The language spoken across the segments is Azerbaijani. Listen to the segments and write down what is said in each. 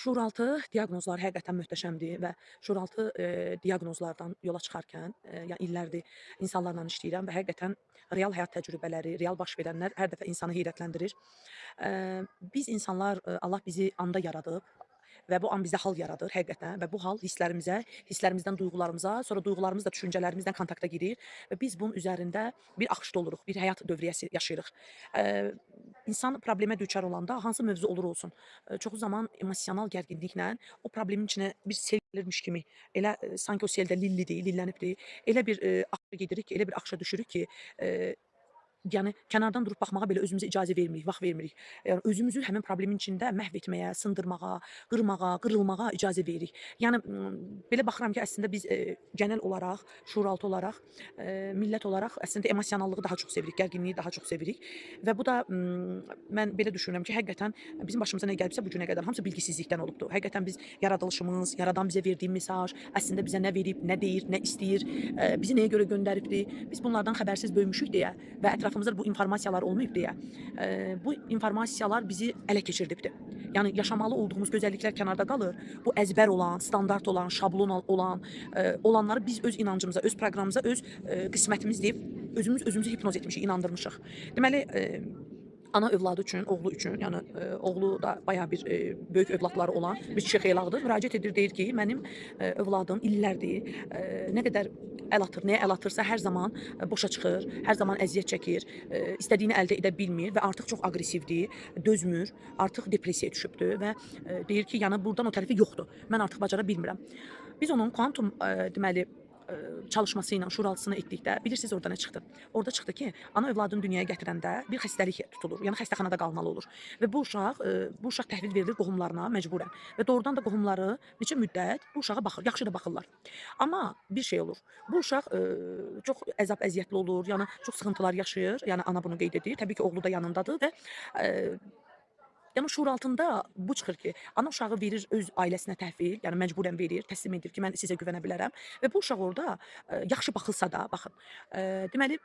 Şuuraltı diaqnozlar həqiqətən möhtəşəmdir və şuuraltı diaqnozlardan yola çıxarkən, yəni illərdir insanlarla işləyirəm və həqiqətən real həyat təcrübələri, real baş verənlər hər dəfə insanı heyrətləndirir. Biz insanlar, Allah bizi anda yaradıb və bu an bizdə hal yaradır həqiqətən və bu hal hisslərimizə, hisslərimizdən duyğularımıza, sonra duyğularımız da düşüncələrimizlə kontakta girir və biz bunun üzərində bir axışda oluruq, bir həyat dövriyyəsi yaşayırıq. İnsan problemə düçar olanda hansı mövzu olur olsun, çoxu zaman emosional gərginliklə o problemin içinə bir sel gəlirmiş kimi, elə sanki o seldə lillidir, lillənibdir, elə bir axışa gedirik ki, elə bir axışa düşürük ki, yəni kənardan durub baxmağa belə özümüzə icazə vermirik, vaxt vermirik. Yəni özümüzü həmin problemin içində məhv etməyə, sındırmağa, qırmağa, qırılmağa icazə veririk. Yəni belə baxıram ki, əslində biz genel olaraq, şuuraltı olaraq, millət olaraq əslində emosionallığı daha çox sevirik, gərginliyi daha çox sevirik və bu da mən belə düşünürəm ki, həqiqətən bizim başımıza nə gəlibsə bu günə qədər hamısı bilgisizlikdən olubdur. Həqiqətən biz yaradılışımız, yaradan bizə verdiyi mesaj, əslində bizə nə verib, nə deyir, nə istəyir, bizi nəyə görə göndəribdir, biz bunlardan xəbərsiz böyümüşük deyə və ətrafımızda bu informasiyalar olmayıb deyə, bu informasiyalar bizi ələ keçirdibdir. Yəni yaşamalı olduğumuz gözəlliklər kənarda qalır. Bu əzbər olan, standart olan, şablon olan, olanları biz öz inancımıza, öz proqramımıza, öz qismətimiz deyib özümüz özümüzü hipnoz etmişik, inandırmışıq. Deməli, ana övladı üçün, oğlu üçün, yəni oğlu da bayağı bir böyük övladları olan bir kişi xeylaqdır. Müraciət edir, deyir ki, mənim övladım illərdir, nə qədər əl atır, nəyə əl atırsa hər zaman boşa çıxır, hər zaman əziyyət çəkir, istədiyini əldə edə bilmir və artıq çox aqressivdir, dözmür, artıq depressiyaya düşübdür və deyir ki, yəni burdan o tərəfi yoxdur. Mən artıq bacara bilmirəm. Biz onun kuantum deməli çalışması ilə şuuraltısını etdikdə bilirsiniz orada nə çıxdı? Orada çıxdı ki, ana övladını dünyaya gətirəndə bir xəstəlik tutulur. Yəni xəstəxanada qalmalı olur. Və bu uşaq təhvil verilir qohumlarına məcburən. Və doğrudan da qohumları neçə müddət bu uşağa baxır, yaxşı da baxırlar. Amma bir şey olur. Bu uşaq çox əzab əziyyətli olur, yəni çox sıxıntılar yaşayır. Yəni ana bunu qeyd edir. Təbii ki, oğlu da yanındadır və yəni şuuraltında bu çıxır ki, ana uşağı verir öz ailəsinə təhvil, yəni məcburən verir, təslim edir ki, mən sizə güvənə bilərəm və bu uşaq orada yaxşı baxılsa da, baxın, deməli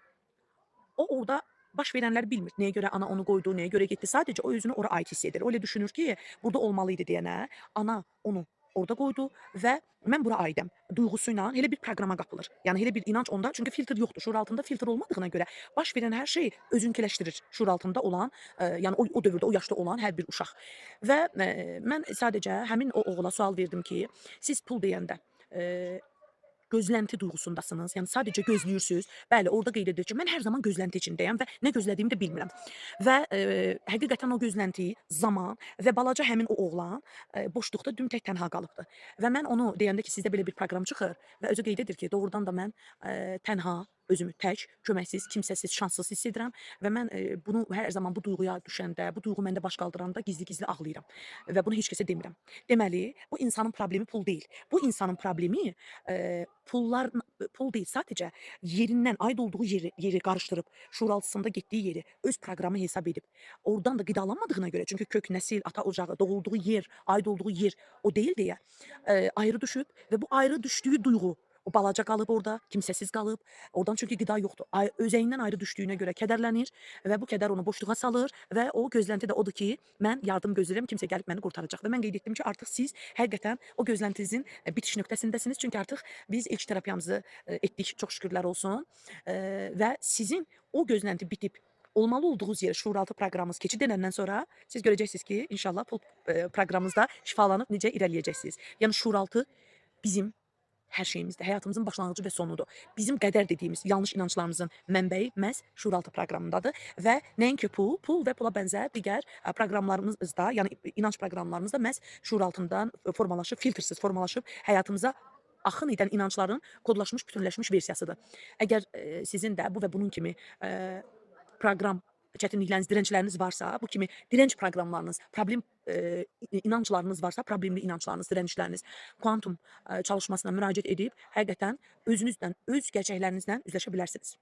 o orada baş verənləri bilmir. Nəyə görə ana onu qoydu, nəyə görə getdi. Sadəcə o özünü ora aid hiss edir. O elə düşünür ki, burada olmalı idi deyənə, ana onu orada qoydu və mən bura aidəm duyğusu ilə elə bir proqrama qapılır. Yəni elə bir inanc onda, çünki filtr yoxdur. Şuuraltında filtr olmadığına görə baş verən hər şey özünkiləşdirir. Şuuraltında olan, yəni o dövrdə, o yaşda olan hər bir uşaq. Və mən sadəcə həmin o oğula sual verdim ki, siz pul deyəndə gözlənti duyğusundasınız. Yəni sadəcə gözləyirsiniz. Bəli, orada qeyd edir ki, mən hər zaman gözlənti içindəyəm və nə gözlədiyimi də bilmirəm. Və həqiqətən o gözlənti, zaman və balaca həmin o oğlan boşluqda düm tək tənha qalıbdı. Və mən onu deyəndə ki, sizdə belə bir proqram çıxır və özü qeyd edir ki, doğrudan da mən tənha, özümü tək, köməksiz, kimsəsiz, şanssız hiss edirəm və mən bunu hər zaman bu duyğuya düşəndə, bu duyğu məndə baş qaldıranda gizli-gizli ağlayıram və bunu heç kəsə demirəm. Deməli, bu insanın problemi pul deyil. Bu insanın problemi pullar pul deyil, sadəcə yerindən, aid olduğu yeri qarışdırıb, şuuraltısında getdiyi yeri öz proqramı hesab edib, oradan da qidalanmadığına görə, çünki kök, nəsil, ata ocağı, doğulduğu yer, aid olduğu yer o deyil deyə ayrı düşüb və bu ayrı düşdüyü duyğu o balaca qalıb orada, kimsəsiz qalıb. Oradan çünki qida yoxdur. Özəyindən ayrı düşdüyünə görə kədərlənir və bu kədər onu boşluğa salır və o gözlənti də odur ki, mən yardım gözləyirəm, kimsə gəlib məni qurtaracaq. Və mən qeyd etdim ki, artıq siz həqiqətən o gözləntinizin bitiş nöqtəsindəsiniz. Çünki artıq biz ilk terapiyamızı etdik, çox şükürlər olsun. Və sizin o gözlənti bitib olmalı olduğunuz yerə şuuraltı proqramınız keçid edəndən sonra siz görəcəksiniz ki, inşallah pul proqramınızda şifalanıb necə irəliləyəcəksiniz. Yəni şuuraltı bizim hər şeyimizdir. Həyatımızın başlanğıcı və sonudur. Bizim qədər dediyimiz yanlış inanclarımızın mənbəyi məhz şuuraltı proqramındadır və nəinki pul, pul və pula bənzər digər proqramlarımız da, yəni inanc proqramlarımız da məhz şuuraltından formalaşıb, filtrsiz formalaşıb həyatımıza axın edən inancların kodlaşmış, bütünləşmiş versiyasıdır. Əgər sizin də bu və bunun kimi proqram çətinlikləriniz, dirəncləriniz varsa, bu kimi dirənc proqramlarınız, problem inanclarınız varsa, problemli inanclarınız, dirənişləriniz, kuantum çalışmasına müraciət edib həqiqətən özünüzlə, öz gerçəklərinizlə üzləşə bilərsiniz.